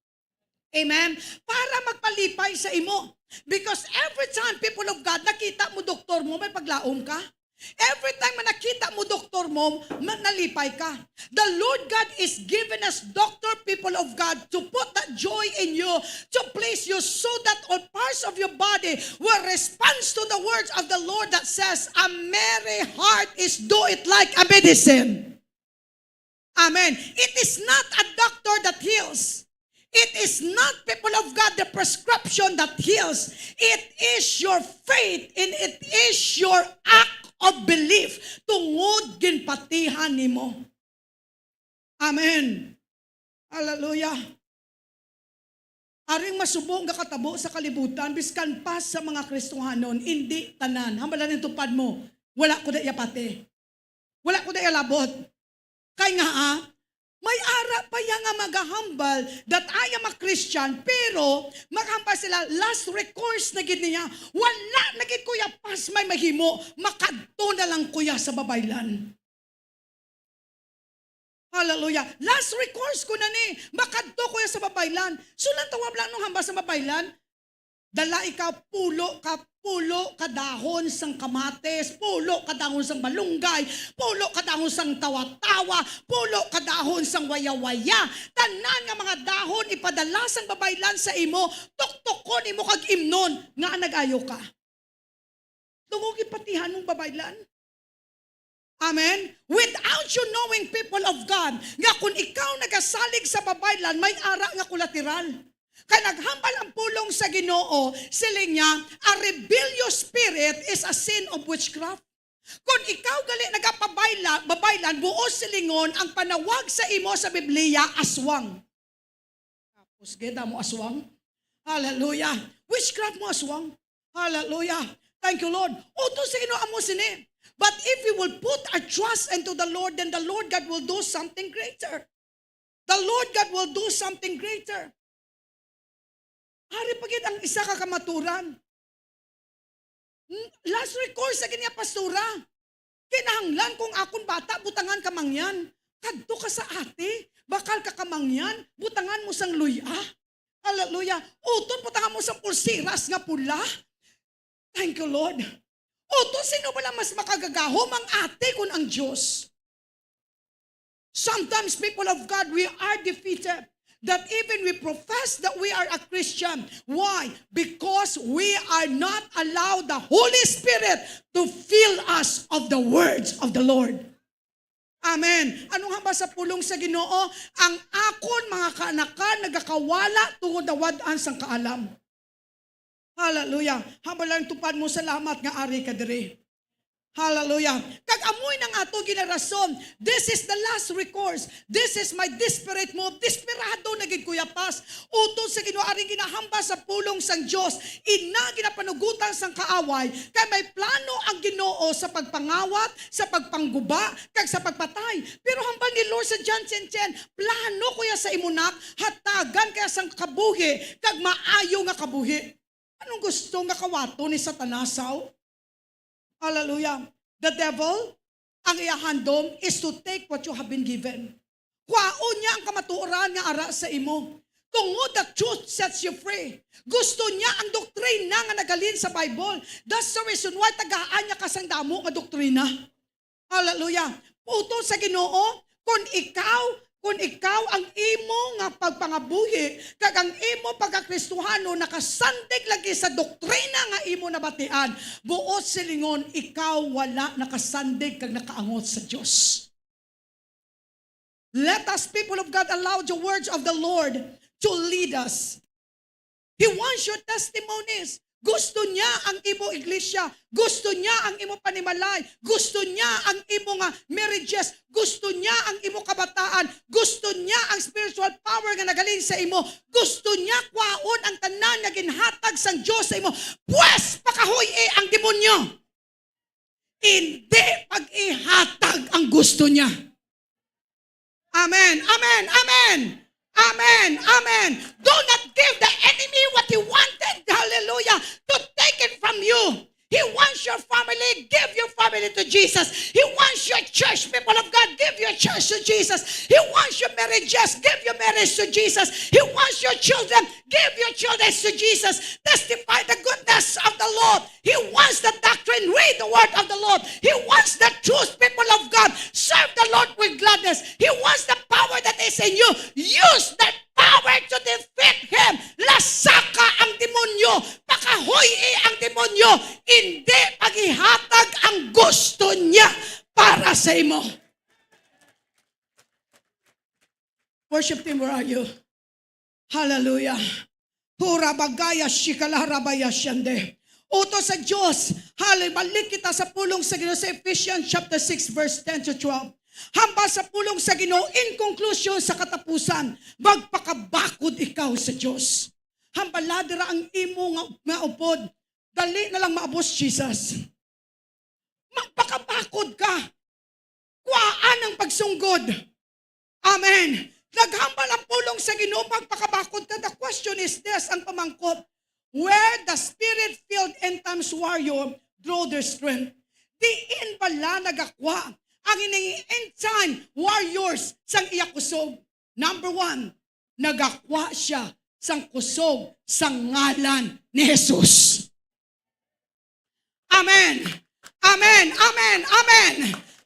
Amen? Para magpalipay sa imo. Because every time, people of God, nakita mo doktor mo, may paglaom ka. Every time nga nakita mo doktor mo, ma-, nalipay ka. The Lord God is giving us doctor, people of God, to put that joy in you, to please you, so that all parts of your body will respond to the words of the Lord that says, "A merry heart is do it like a medicine." Amen. It is not a doctor that heals. It is not, people of God, the prescription that heals. It is your faith and it is your act of belief. Tungod ginpatihan nimo. Amen. Hallelujah. Aring masubong nga katabo sa kalibutan, biskan pa sa mga Kristohanon, indi tanan. Hambal na ning tupad mo, wala ko da iya pati. Wala ko da iya labot. Kay nga, ah, may ara pa iya nga magahambal that I am a Christian, pero maghambal sila, last recourse na gid niya. Wala na gid ko iya pas may mahimo, makadto na lang ko iya sa babaylan. Hallelujah. Last recourse ko na ni. Makadto ko iya sa babaylan. So, nang tawag lang nung hamba sa babaylan, dala ikaw, pulo ka, pulo ka dahon sang kamatis, pulo ka dahon sang malunggay, pulo ka dahon sang tawa-tawa, pulo ka dahon sang waya-waya. Tanan nga mga dahon ipadala sang babaylan sa imo, tuktukon imo kag imnon, nga nag-ayo ka. Tungod gipatihan mong babaylan. Amen? Without you knowing, people of God, nga kung ikaw nagasalig sa babaylan, may ara nga kolateral. Kay naghambal ang pulong sa Ginoo, siling niya, "A rebellious spirit is a sin of witchcraft." Kon ikaw gali nagapabayla-, babaylan, buos silingon ang panawag sa imo sa Biblia, aswang. Tapos, geda mo aswang? Hallelujah. Witchcraft mo aswang? Hallelujah. Thank you, Lord. Uto sa Ginoo mo sini. But if we will put our trust into the Lord, then the Lord God will do something greater. The Lord God will do something greater. Ari pa gid ang isa ka kamaturan. Hmm, last recourse sa niya, pastora. Kinahanglan kung akon bata, butangan ka mangyan. Kadto ka sa ate, bakal ka kamangyan, butangan mo sang luya. Hallelujah. Uton, butangan mo sang pulsiras nga pula. Thank you, Lord. Uton, sino bala mas makagagahom, ang ate kun ang Dios? Sometimes, people of God, we are defeated that even we profess that we are a Christian. Why? Because we are not allowed the Holy Spirit to fill us of the words of the Lord. Amen. Anong hambal sa pulong sa Ginoo? Ang akon mga kaanakan nagakawala tungod nawad-an sang kaalam. Hallelujah. Hambal lang tupad mo, "Salamat nga ari ka diri." Hallelujah. Kag amoy nang ato ginarason, "This is the last recourse. This is my desperate move." Desperado na gid, Kuya Pas. Uton sa Ginoo, aring ginahambal sa pulong sang Dios, ina ginapanugutan sang kaaway, kay may plano ang Ginoo sa pagpangawat, sa pagpangguba, kag sa pagpatay. Pero hambal ni Lord sa John ten ten, "Plano ko ya sa imo, nak, hatagan ka ya sang kabuhi, kag maayo nga kabuhi." Anong gusto nga kawaton ni Satanas, aw? Hallelujah. The devil, ang iya handom is to take what you have been given. Kwaon niya ang kamatuoran nga ara sa imo. Tungod the truth sets you free. Gusto niya ang doktrina nga naghalin sa Bible. That's the reason why tagaan niya ka sang damo nga doktrina. Hallelujah. Uto sa Ginoo, kung ikaw, kung ikaw ang imo nga pagpangabuhi, kag ang imo pagkakristohanon nakasandig lagi sa doktrina nga imo nabatian, buot silingon, ikaw wala nakasandig kag nakaangot sa Dios. Let us, people of God, allow the words of the Lord to lead us. He wants your testimonies. Gusto niya ang imo iglesia. Gusto niya ang imo panimalay. Gusto niya ang imo nga marriages. Gusto niya ang imo kabataan. Gusto niya ang spiritual power nga nagaling sa imo. Gusto niya kwaon ang tanan nga ginhatag sang Dios sa imo. Pues, pakahuy-i ang demonyo. Hindi pag-ihatag ang gusto niya. Amen. Amen. Amen. Amen. Amen. Do not give the enemy what he wanted. Hallelujah. To take it from you. He wants your family. Give your family to Jesus. He wants your church, people of God. Give your church to Jesus. He wants your marriages. Give your marriage to Jesus. He wants your children. Give your children to Jesus. Testify the goodness of the Lord. He wants the doctrine. Read the word of the Lord. He wants the truth, people of God. Serve the Lord with gladness. He wants the power that is in you. Use that power to defeat him. Lasaka ang demonyo. Pakahuy-i ang demonyo. Hindi paghihatag ang gusto niya para sa imo. Worship team, where are you? Hallelujah. Hura bagaya shikala rabaya shende. Uto sa Dios, hallelujah. Balik kita sa pulong sa Ginoo sa Ephesians chapter six, verse ten to twelve. Hambal sa pulong sa Ginoo, in conclusion, sa katapusan, magpakabakod ikaw sa Dios. Hambala dira ang imo nga, nga upod. Dali na lang maabot si Jesus. Magpakabakod ka. Kuwaan ang pagsunggod. Amen. Naghambal ang pulong sa Ginoo, magpakabakod ka. The question is this, ang pamangkot, where the spirit-filled end times warrior draw their strength? Diin bala nagakwa ang ining end time warriors sang iya kusog? Number one, nagakwa siya sang kusog sa ngalan ni Jesus. Amen. Amen. Amen. Amen.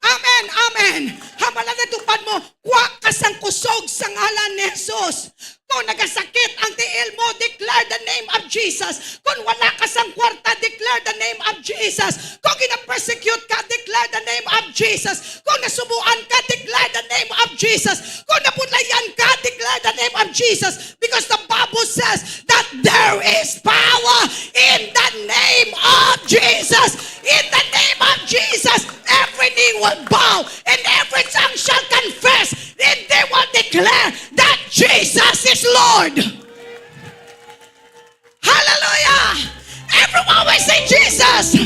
Amen. Amen. Hambal na tupad mo, kwa ka sang kusog sa ngalan ni Jesus. Kung nagasakit ang tiil mo, declare the name of Jesus. Kung wala ka sang kwarta, declare the name of Jesus. Kung gina-persecute ka, declare the name of Jesus. Kung nasubuan ka, declare the name of Jesus. Kung nabudlayan ka, declare the name of Jesus. Because the Bible says that there is power in the name of Jesus. In the name of Jesus, Jesus!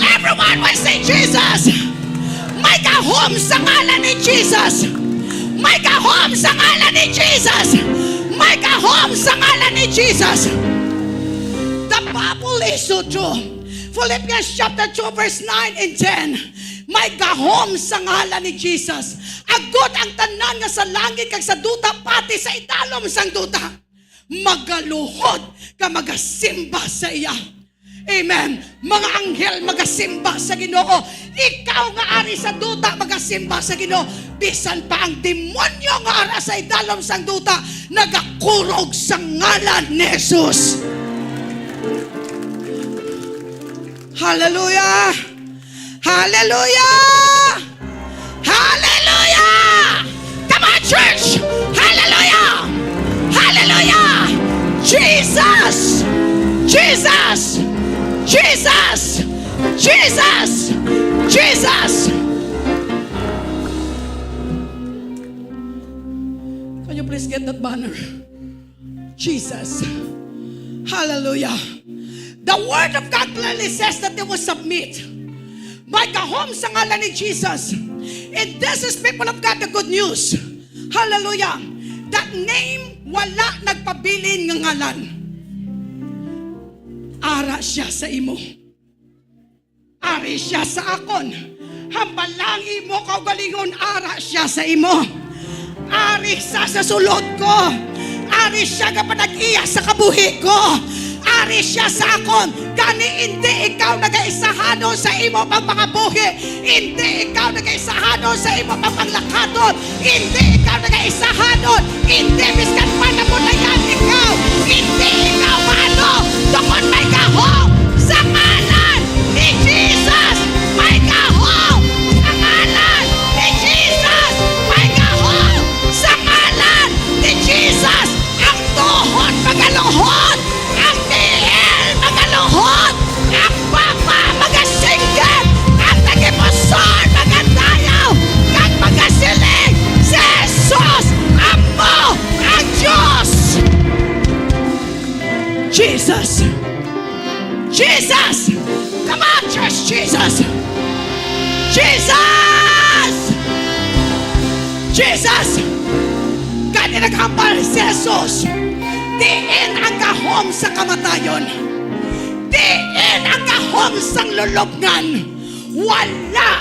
Everyone will say, "Jesus!" May gahom sa ngalan ni Jesus! May gahom sa ngalan ni Jesus! May gahom sa ngalan ni Jesus! The Bible is so true. Philippians chapter two, verse nine and ten. May gahom sa ngalan ni Jesus. Agod ang tanan nga sa langit kag sa duta, pati sa idalom sang duta, magaluhod ka magasimba sa iya. Amen. Mga anghel magasimba sa Ginoo. Ikaw nga ari sa duta magasimba sa Ginoo. Bisan pa ang demonyo nga ara sa idalom sang duta nagakurog sa ngalan ni Jesus. Hallelujah! Hallelujah! Hallelujah! Come on, church! Hallelujah! Hallelujah! Jesus! Jesus! Jesus! Jesus! Jesus! Can you please get that banner? Jesus. Hallelujah. The word of God clearly says that they will submit. May gahom sa ngalan ni Jesus. And this is, people of God, the good news. Hallelujah. That name, wala nagpabilin nga ngalan. Ara siya sa imo. Ari siya sa akon. Hambal lang imo kaugalingon, ara siya sa imo. Ari siya sa sulod ko. Ari siya nga panag-iya sa kabuhi ko. Ari siya sa akon. Gani, indi ikaw nagaisahanon sa imo pagpangabuhi. Indi ikaw nagaisahanon sa imo pagpanglakaton. Indi ikaw nagaisahanon. Indi, biskan pa namulayan ikaw. Indi ikaw maano. Tungod may gahom sa ngalan ni Jesus. May gahom sa ngalan ni Jesus. May gahom sa ngalan ni Jesus. Ang tuhod magaluhod. Ang tiil magaluhod, ang papa magasinggit, ang tagipusoon magadayaw, kag magasiling, "Si Jesus amo ang Dios!" Jesus! Jesus! Come on, church! Jesus! Jesus! Jesus! Gani naghambal si Jesus, diin ang gahom sa kamatayon, diin ang gahom sang lulobngan. Wala.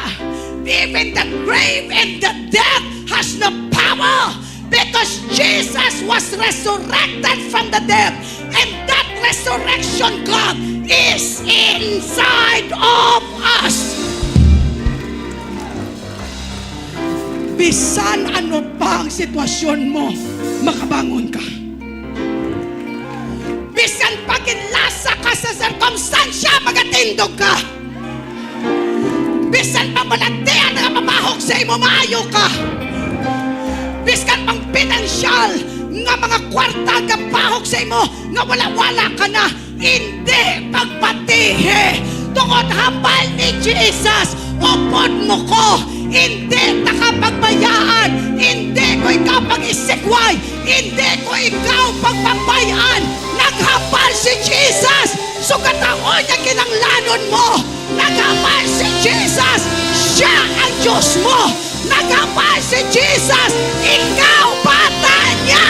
Even the grave and the death has no power, because Jesus was resurrected from the dead, and that resurrection God is inside of us. Bisan ano pa ang sitwasyon mo, makabangon ka. Bisan pa ginlasa ka sa sirkumstansya, magatindog ka. Bisan pa balatian nga mabahog sa imo, maayo ka. Bisan pang pinansyal nga mga kwarta nga bahog sa imo, nga wala-wala ka na, indi pagpatihi. Tungod hambal ni Jesus, upod mo ko, indi ta ka pagbayaan, indi ko ikaw pag-isikway, indi ko ikaw pagpambayan. Naghambal si Jesus, sugataon nga kinahanglanon mo. Naghambal si Jesus, siya ang Dios mo. Naghambal si Jesus, ikaw bata niya.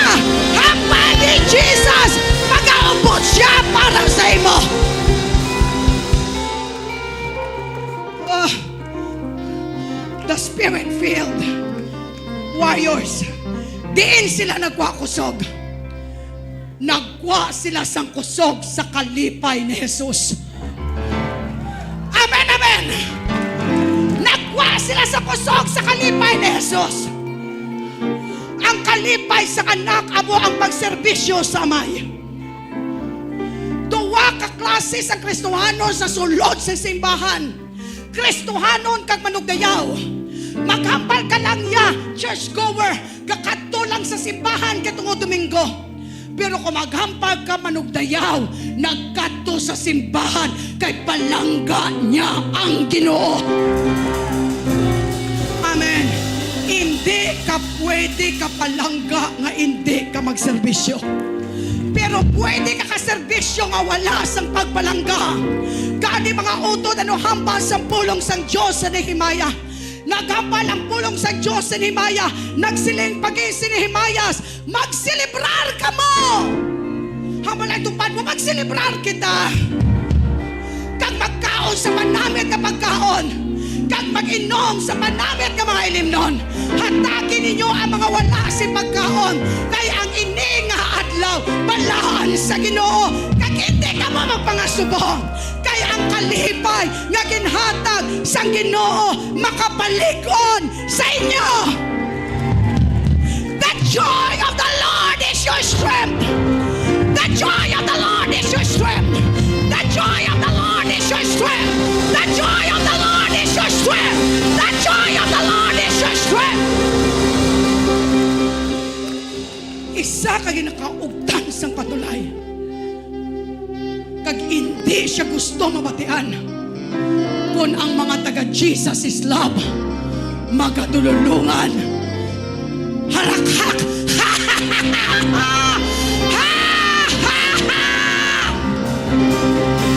Hambal ni Jesus, magaubos siya para sa imo. Ah, the Spirit-filled warriors. Diin sila nagkuha kusog? Nagkuha sila sang kusog sa kalipay ni Jesus. Amen, amen. Nagkuha sila sa kusog sa kalipay ni Jesus. Ang kalipay sa anak amo ang pagserbisyo sa Amay. Duwa ka klase sang Kristohanon sa sulod sa simbahan. Kristohanon kag manugdayaw. Maghambal ka lang ya, church goer, gakadto lang sa simbahan kay tungod Domingo. Pero kung maghambal ka manugdayaw, nagkadto sa simbahan kay palangga niya ang Ginoo. Amen. Hindi ka pwede ka palangga nga hindi ka magserbisyo. Pero pwede ka kaserbisyo nga wala sang pagpalangga. Ni mga utod, ano hambal sang pulong sang Dios sa Nehemiah? Naghambal ang pulong sang Dios sa Nehemiah. Nagsiling pa gid si Nehemias, "Magselebrar kamo!" Hambal ang tupad mo, "Magselebrar kita! Kag magkaon sa manamit nga pagkaon, kag mag-inom sa manamit nga mga ilimnon. Hatagi ninyo ang mga wala sing pagkaon, kay ang ini nga adlaw balaan sa Ginoo, kag indi kamo magpangasubong." Kay ang kalipay nga ginhatag sang Ginoo makapalig-on sa inyo. The joy of the Lord is your strength. The joy of the Lord is your strength. The joy of the Lord is your strength. The joy of the Lord is your strength. The joy of the Lord is your strength. Isa ka ginakaugtan sang patulay. Kag indi siya gusto mabatian kon ang mga taga Jesus is Love magadululungan. Halakhak!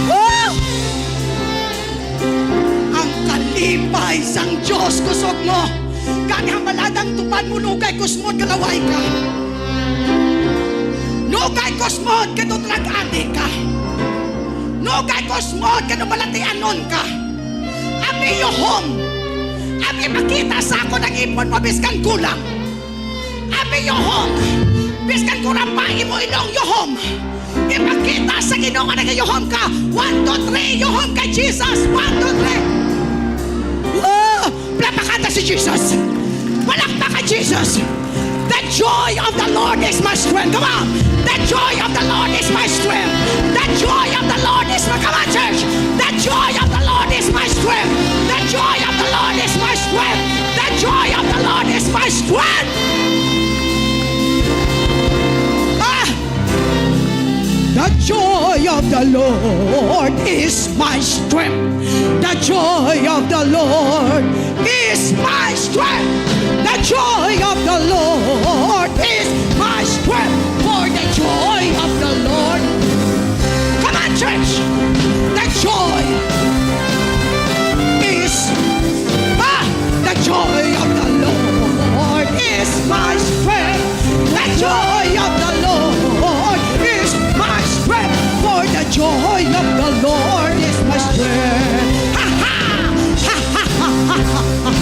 Woo! Ang kalipay sang Dios kusog mo. Gani, hambaladang tupad mo, nugay kusmod kalaway ka. Nugay kusmod kay drug addict ka. Nugay kusmod kay balatianon ka. Abi yuhom. Abi, ipakita sa akon ang ipon mo biskan kulang. Abi yuhom. Biskan kurapa imo ilong, yuhom. Ipakita sa Ginoo nga nagayuhom ka. One, two, three, yuhom kay Jesus. One, two, three. Oh! Palakpakan ta si Jesus. Palakpakan Jesus. The joy of the Lord is my strength. Come on. The joy of the Lord is my strength. The joy of the Lord is my, come on, church. The joy of the Lord is my strength. The joy of the Lord is my strength. The joy of the Lord is my strength. Ah! The joy of the Lord is my strength. The joy of the Lord is my strength. The joy of the Lord is my strength. For the joy of the Lord. Come on, church. The joy is, ah, the joy of the Lord is my strength. The joy of the Lord is my strength. For the joy of the Lord is my strength. Ha, ha! Ha, ha, ha, ha, ha, ha.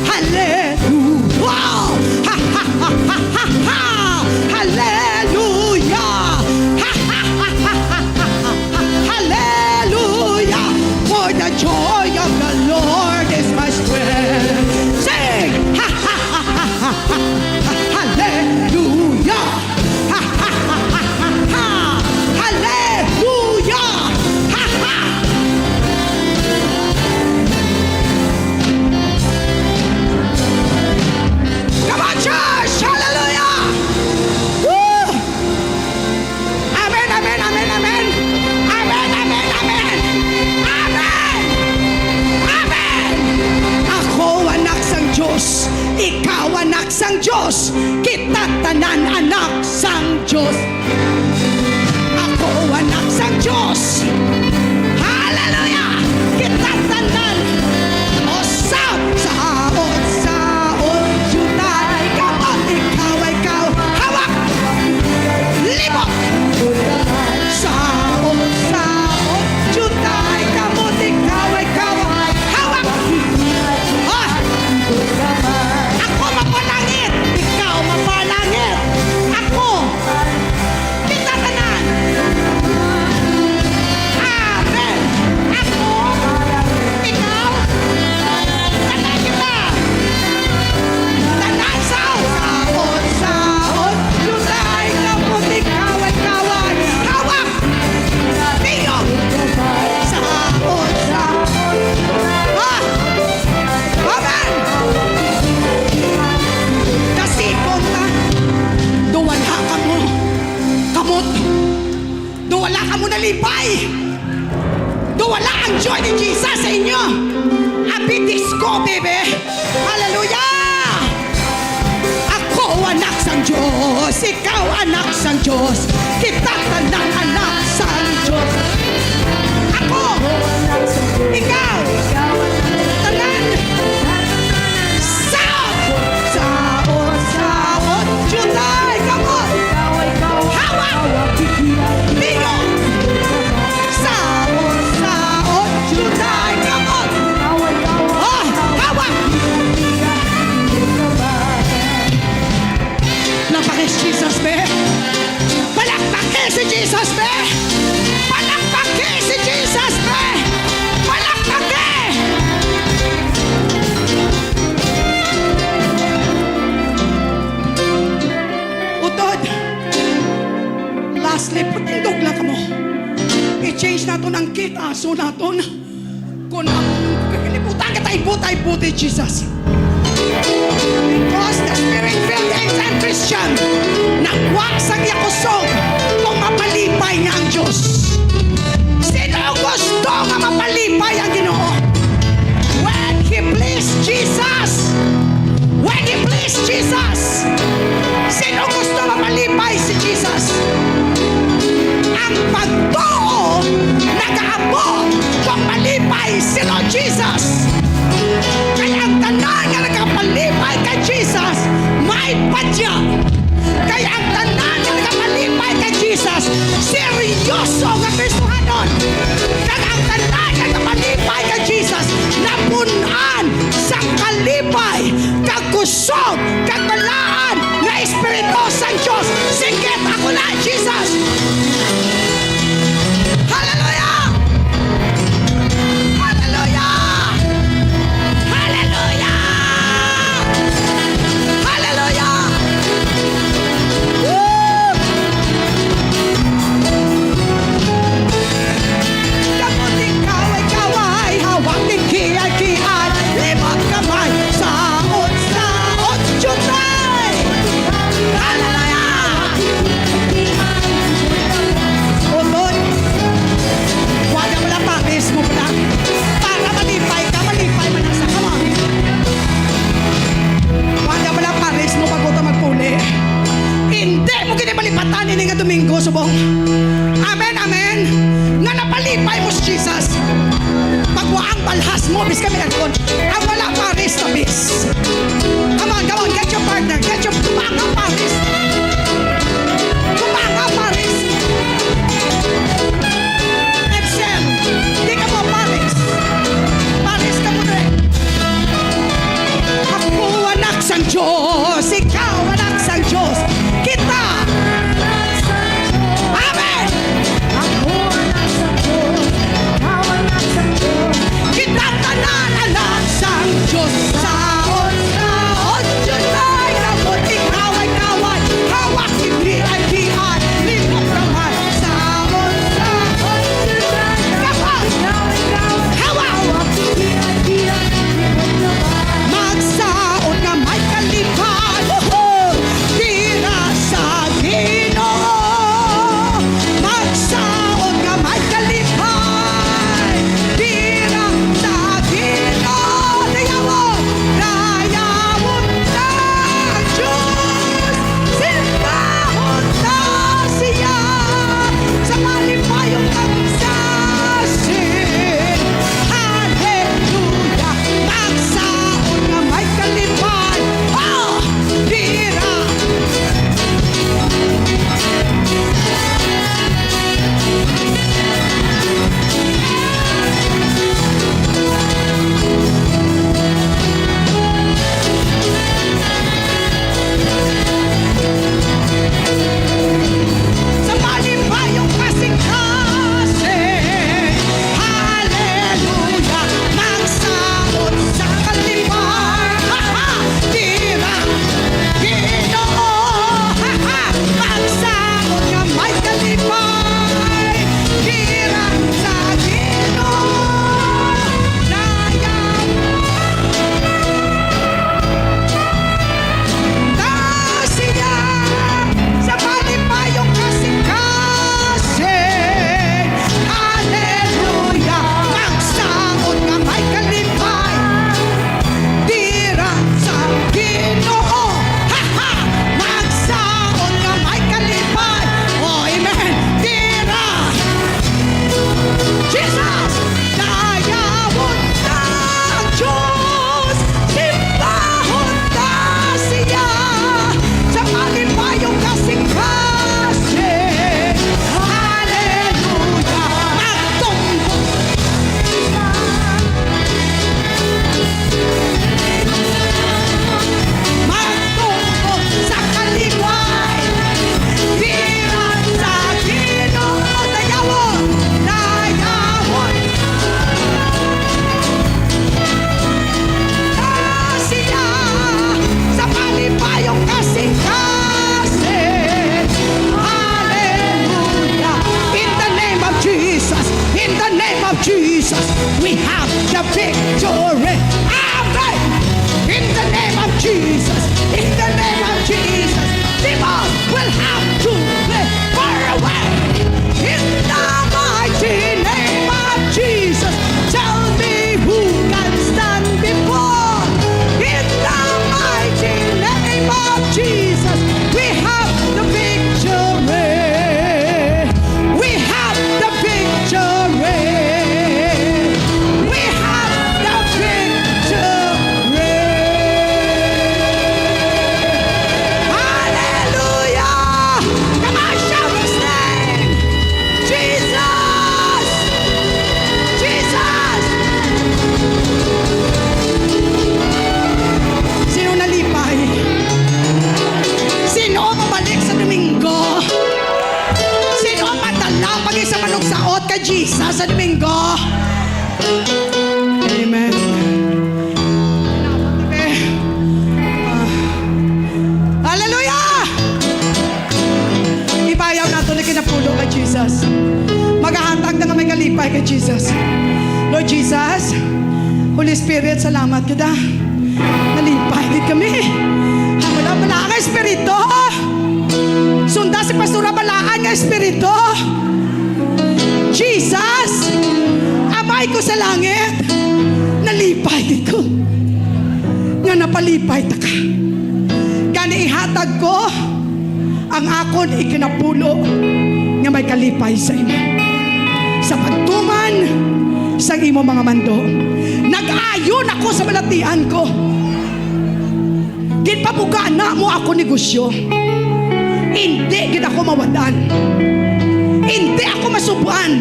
Hallelujah! Ha, ha, ha, ha, ha, ha. Hallelujah! Ha, ha, ha, ha, ha, ha, ha. Hallelujah! For the joy of the Lord is my strength. Sing! Ha, ha, ha, ha, ha, ha. Hallelujah! Ha, ha, ha, ha, ha, ha. Hallelujah! Ha, ha. Come on, church! Hallelujah! Woo! Amen, amen, amen, amen. Amen, amen, amen. Amen. Amen. Ako anak sang Dios, ikaw anak sang Dios, kita tanan anak sang Dios. Ako anak sang Dios. Hallelujah! Kita tanan. O, saot, saot, saot, diutay, kamot, ikaw, ikaw, hawak. Libot. Saot, saot, diutay, kamot, ikaw, ikaw, hawak. Ah! Ako mapalangit, ikaw mapalangit. Ako. Kita tanan. Amen. Ako, ikaw, tanan kita. Tanan sa, saot, saot, diutay, kamot, ikaw, ikaw, hawak. Tiyo. Saot, saot. Ah! Amen! Dasipon ta. Daw wala kamo kamot. Daw wala kamo nalipay. Daw wala ang joy ni Jesus sa inyo. Abi disco, baby. Hallelujah! Ako anak sang Dios, ikaw anak sang Dios, kita tanan anak sang Dios. Ako, Kita so naton. Kung ang kalibutan kita, ibutay-butay, Jesus. Because the Spirit-filled and Christian, nagwa sang iya kusog kung mapalipay nga ang Dios. Sino gusto nga mapalipay ang Ginoo? When he please Jesus, when he please Jesus, sino gusto mapalipay si Jesus? Ang pagtuo nagaabot kung malipay si Lord Jesus. Kay ang tanan nga nagapalipay kay Jesus, may padya. Kay ang tanan nga nagapalipay kay Jesus, seryoso nga Kristohanon. Kag ang tanan nga nagapalipay kay Jesus, napun-an sang kalipay, kag kusog, kag balaan nga Espiritu sang Dios. Singgit, "Ako na, Jesus!" Hallelujah! Hallelujah! Hallelujah! Hallelujah! Woo! Dapat ikaw ay kaway, hawak ang kiyakian, libot kamay, saot, saot, jutay! Hallelujah! Utod, wala mo lang pares mo pala. Para malipay ka, malipay man ang sa kamay. Wala mo lang pares mo bago ka magpuli. Hindi mo gini malipatan ini nga Domingo, subong. Amen, amen. Nga napalipay mo si Jesus. Pagwa ang balhas mo, bis kami aircon. Ang wala pares, tabis. Come on, come on, get your partner, get your, tupanga pares. Tupanga pares. Edsel, di ka mo pares. Pares ka mo, Dre. Ako anak sang Dios, ikaw anak sang Dios, kita. Amen. Kita tanan anak sang Dios. Saon, saon, Dios ay kamot, ikaway-kaway, hawak, hindi ay dian, limot Jesus, we have the victory. Amen. In the name of Jesus, in the name of Jesus, demons will have to be far away. In the mighty name of Jesus, tell me who can stand before. In the mighty name of Jesus, we have the victory. We have the victory. We have the victory. Hallelujah! Come on, shout His name! Jesus! Jesus! Sino nalipay? Sino mabalik sa Domingo? Sino madala pag sa manugsaot kay Jesus sa Domingo? Amen. Ah. Hallelujah! Ibayaw nato ni kinapulo kay Jesus. Magahatag na nga may kalipay kay Jesus. Lord Jesus, Holy Spirit, salamat kita. Nalipay gid kami. Ang wala, wala nga espiritu. Sunda si Pastora Balaan nga espiritu. Jesus, Amay ko sa langit, nalipay ko nga napalipay ta ka. Gani ihatag ko ang akon ikinapulo nga may kalipay sa imo, sa pagtuman sang imo mga mando. Nag-ayo na ko sa balatian ko. Ginpabugana mo ako negosyo. Hindi gid ako mawad-an. Hindi ako masubuan.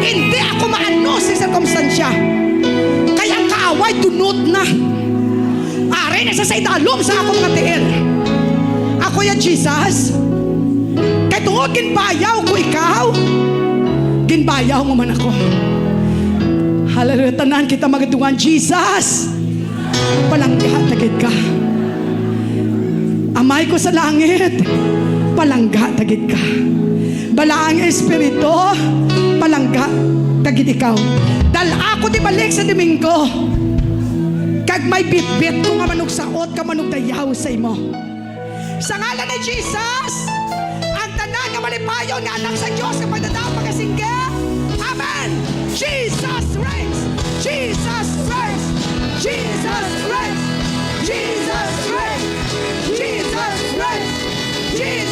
Hindi ako maano sa sirkumstansya. Kay ang kaaway dunot na. Ari na sa, sa idalom sa akong mga tiil. Ako ya, Jesus. Kay tungod ginbayaw ko ikaw, ginbayaw mo man ako. Hallelujah. Tanan kita magaduan, Jesus. Palangga ta gid ka. Amay ko sa langit, palangga ta gid ka. Balaang Espiritu, palangga ta gid ikaw. Dal-a ko di balik sa Domingo, kag may bitbit ko nga manugsaot ka manugdayaw sa imo. Sa ngalan ni Jesus, ang tanan nga malipayon nga anak sa Dios nga pagdadaog pagasinggit, Amen. Jesus reigns. Jesus reigns. Jesus reigns. Jesus reigns. Jesus reigns. Jesus